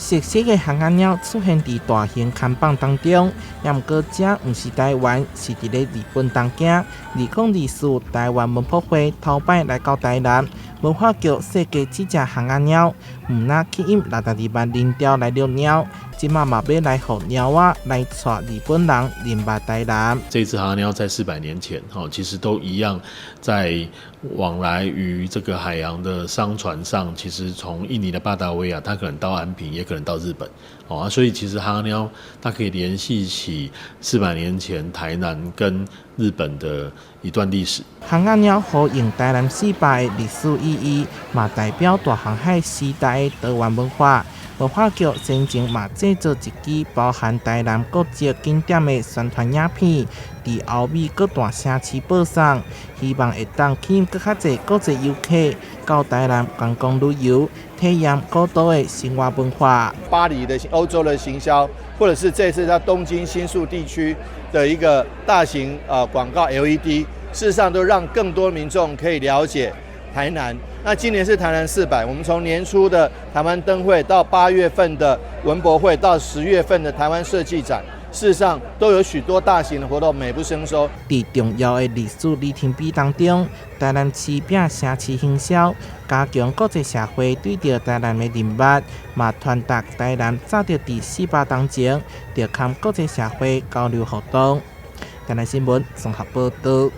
熟悉的烘仔貓出現佇大型看板當中，也毋過這毋是台灣，是佇咧日本東京。2024台灣文博會頭擺來到台南，文化局設計這隻烘仔貓，毋但吸引62萬人潮來遛貓，這馬嘛欲來予貓仔來帶日本人認捌台南。這隻烘仔貓在400年前，其實都一樣，在往來於這個海洋的商船上，其實從印尼的巴達維亞，它可能到安平，也可能到日本，哦，所以其實烘仔貓它可以聯繫起400年前台南跟日本的一段歷史。烘仔貓呼應台南400的歷史意義，嘛代表大航海時代的多元文化。文化局先前嘛製作一支包含台南各個景點的宣傳影片，佇歐美各大城市播送，希望會當吸引閣較濟國際遊客到台南觀光旅遊，體驗古都的生活文化。巴黎的歐洲的行銷，或者是這次在東京新宿地區的一個大型廣告 LED，事實上都讓更多民眾可以了解台南。那今年是台南四百，我們從年初的台灣燈會到8月份的文博會，到10月份的台灣設計展，事實上都有許多大型的活動，美不勝收。佇重要的歷史里程碑當中，台南市拚城市行銷，加強國際社會對著台南的認捌，嘛傳達台南早佇400冬前，就佮國際社會交流活動。台南新聞綜合報導。